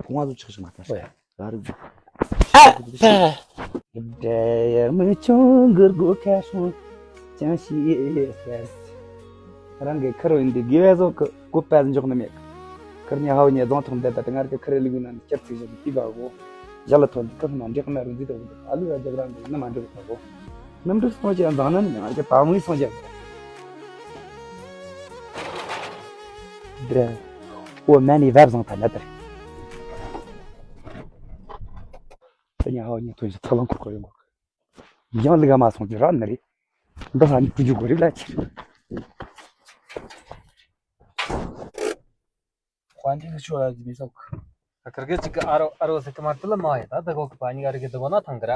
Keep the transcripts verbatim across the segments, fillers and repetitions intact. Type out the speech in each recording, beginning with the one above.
ཕུང་བ་ཚོ་ཆགས་ཤིག་མ་ཐལ། ཨོ་ཡ། ར་རིག་འབྲེལ་ཡར་མི་ཆུང་གི་སྒོ་ཁ་སྲུང་ཅང་ཤེས་ཟེར། རང་གི་ཁུར་བོ་འདི་དགེ་བའི་བཟོ་གི་བཀོད་པ་འཇོག་ནི་མེད། ཁུར་ཉི་ཧའོ་ཉི་རྫོང་ཐོག་འདི་ད་ང་རྒྱལ་ཁུར་ལུག་ནང་སྐྱབས་ཚིག་བཞག་གི་པི་བ་གོ། ཞལ་ལ་ཐོན་ཏེ་ཁུར་ནང་འདྲེག་ན་རུ་འཛི་དོ་གི་ཨ་ལུ་ར་རྒྱག་རང་གི་ནི་མ་འགྲིག་ད་གོ། ནམ་འགྲིག་སོང་ཅི་ཡང་མཛངས་ན་ནི་ང་རྒྱལ་པ་མི་སོང་ཅི་ཡང་། འདྲེ། འོ་མ་ནི་བབ་བཟང་ཐ་ན་དར། ད་ཉི་ཧའོ་ཉི་ཐོན་ཞིག་ཚ་ལང་ཁུར་ཁུར་ཡོང་གོ། ཡང་ལི་ག་མ་སོང་ཅི་ར་ནི་རེད། འདི་ཧ་ནི་ཀུ་ཇུ་གོ་རིབ་ལ་ཆེ། དཔལ་འབྱོར་ཤོར་ཡ་ཅི་མི་སོགས། ཁ་ཁར་གི་ཅིག་གི་ཨ་རོ་ཨ་རོ་ཟེར་གི་མ་ཏི་ལ་མ་ཡ་ད་ད་གོ་གི་པ་ཉི་ག་རི་གི་ད་གོ་ན་ཐང་གི་ར།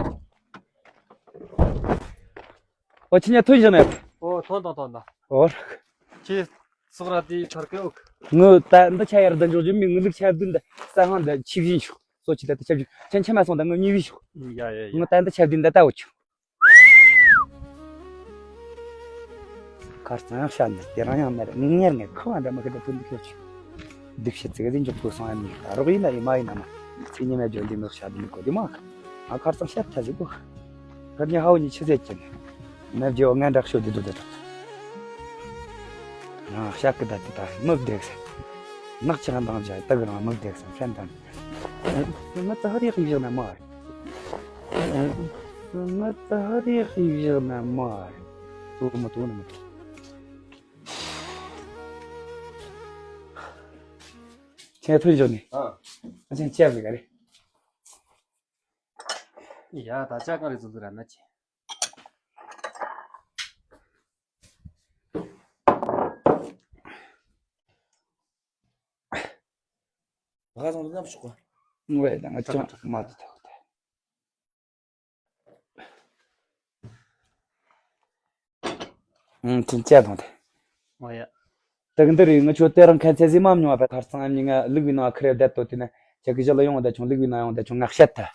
ཨོ་ཁྱི་ཉ་ཐོན་བཞག་ནས། ཨོ་ཐོན་ཐོན་ཐོན་ད། ཨོ། ཁྱི་སོག་ར་དེ་ཆར་གི་ཨོ། ངུ་ད་འདི་ཆ་ཡར་ད་འཇོག་རྒྱུ་མི་ངུ་ལུག་ཆ་བདུན་ད་ས་ཧང་ད་ཆི་བཞིན་ཤོག་སོ་ཆི་ད་ད་ཆ་བཞིན་ཁྱེད་ཆ་མ་སོང་ད་ངུ་གཉིས་བཞི་ཤོག་ཡ་ཡ་ཡ། ངུ་ད་འདི་ཆ་བདུན་ད་ད་འོ་ཆུ། ཁར་ཙང་ཡང་ཤ་ནས་དེ་རང་ཡང་མེད་ངེར་ངེར་ཁ་བ་འདྲ་མ་ཁེ་ད་ཕུ་འདི་ཁྱོད་ཆུ། སྡིག་བཤད་ཙི་གེ་དེ་འཇོག་ཐུབ་སོང་ཡ་མི་ར་རོགས་ཡིན་ན་ཡིན་མ་ཡིན་ན་མ། ཚིག་ཉི་མ་བརྗོད་འདི་མི་ཤ་འདི་མི་གོ་དེ་མ། ང་ཁར་ཙང་ཤ་ཐ་ཟིག་གོ། ཁར་ཉི་ཧའོ་ཉི་ཆི་ཟེར་གྱིན། མི་བརྗེ་བ་ངན་དྲག་ཤོད་དེ་དུ་དེ་དུ། ང་ཤ་ཀི་ད་དེ་ད་མི་བདེག་སེ། ནག་ཆི་ང་འདང་བྱ་ད་གི་རང་མི་བདེག་སེ་ཕན་དང་། ང་ད་ཧ་རེ་ཧི་བཞག་ན་མ་རེད། ང་ད་ཧ་རེ་ཧི་བཞག་ན་མ་རེད། དོ་མི་དོ་ནི་མི་དོ། ཁྱེད་ཐུན་བཞག་ནས། ཨ། ཨ་ཅན་ཅེ་བི་ག་རེད། ཡ་ད་ཅག་གང་རེད་ཟུག་ཟུག་ར་ན་ཅི། ང་ཚང་ལ་ཤོག་ག་ཝེ་ད་ང་ཅང་མ་ཏི་ཐོག་ཏེ། ཨུམ་ཅིན་ཅེ་དང་ཏེ། ཨོ་ཡ། ད་གི་འདི་རེད། ང་ཆོ་དེ་རང་ཁ་ཚད་ཟིན་མ་མྱོང་བ་ཁར་ཚང་ཉིན་ང་ལུག་བི་ནང་ཁ་རེ་བསྡད་དོ་དེ་ནས་ཅག་གི་ཞལ་ལ་ཡོང་བ་ད་ཆུང་ལུག་བི་ནང་ཡོང་བ་ད་ཆུང་ང་བཤད་ཐལ།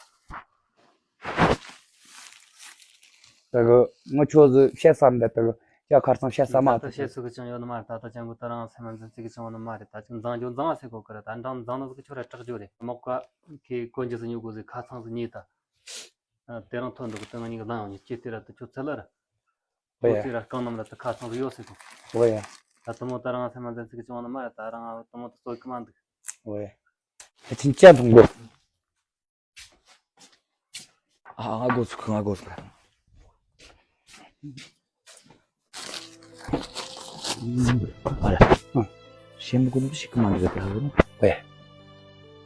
ད་གི་ང་ཆོ་ཟི་བཤད་བསམ་ད་ད་གི་ཡ་ཁར་ཚང་བཤད་བསམ་མ་ད་ད་བཤད་སུ་གི་ཅང་ཡོད་ནི་མ་རེད། ད་ད་ཅང་གི་ད་རང་སེམས་མ་འཛིན་ཚིག་གི་ཅང་ཡོད་ནི་མ་རེད། ད་ཅང་མཛངས་རྒྱུ་མཛངས་བ་ཟེར་གོ་གི་རེད། ད་འདྲང་མཛངས་ནི་ཟིག་གི་ཁྱོད་ར་སྐྲག་རྒྱུ་རེད། མོག་ག་ཁི་གོན་རྒྱུ་ཟིག་ཉོ་དགོས་ཟིག་ཁ་ཚང་ཟིག་ཉོས་ད། ཨ། དེ་རིང་ཐོན་འདུག་དེ་ང་གཉིས་ཀྱི་ལང་ཡོང་ཉིན་སྐྱེས་དེ་ར་དུ་ཁྱོད་ཚེ་ལ་ར། ཨོ་ཡ། ཁོ་ཚེ་ར་རྐང་སྣམ་ལ་དུ་ཁ་ཚང་དུ་ཡོད་ཟེར་གོ། ཨོ་ཡ། ད་དུ་མོ་ད་རང་སེམས་མ་འཛིན་ཚིག་གི་བྱུང་བ་ནི་མ་རེད། ད་རང་དུ་མོ་དུ་སོ་གི་མ་འདུག་ཨོ་ཡ། ཧེ་ཆིན་ཅན་ཐུང་གོ། ཨ་ང་གོ་ཚུགས་ང་གོ་ཚུགས། ཨ་ར། ཨ། ཞེ་མི་དགོས་ནོ་ཞིག་གི་མ་འདུག་ག་ཧ་གོ་ནོ། ཨེ།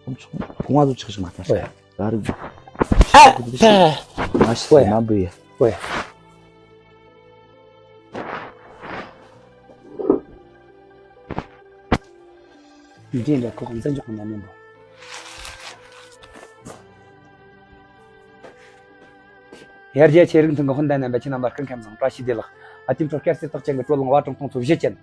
ཁོང་ཚོ་ཕུང་བ་ཚོ་ཆགས་ཤིག་མ་ཐལ། ཨེ། ད་རུ། ཨ། མ་ཤི་ཨེ། མ་འབུ་ཡ། ཨེ། འདི་འདྲ་ཁོ་གང་ཚན་འཇོག་གི་མ་ནི་འགྲོ། ཡར་རྒྱས་ཆེ་རིགས་མཐུན་གྱི་སྤུན་ཟླ་རྣམ་པ་ཁྱེད་རྣམ་པ་སྐུ་ཁམས་བཟང་། བཀྲ་ཤིས་བདེ་ལེགས། ཨ་ཏིམ་ཁྲོ་སྐར་གསེར་ཐག་ཅན་གྱི་དྲོད་རླངས་བ་གྲང་ཐུང་ཚོ་བཞི་ཅན།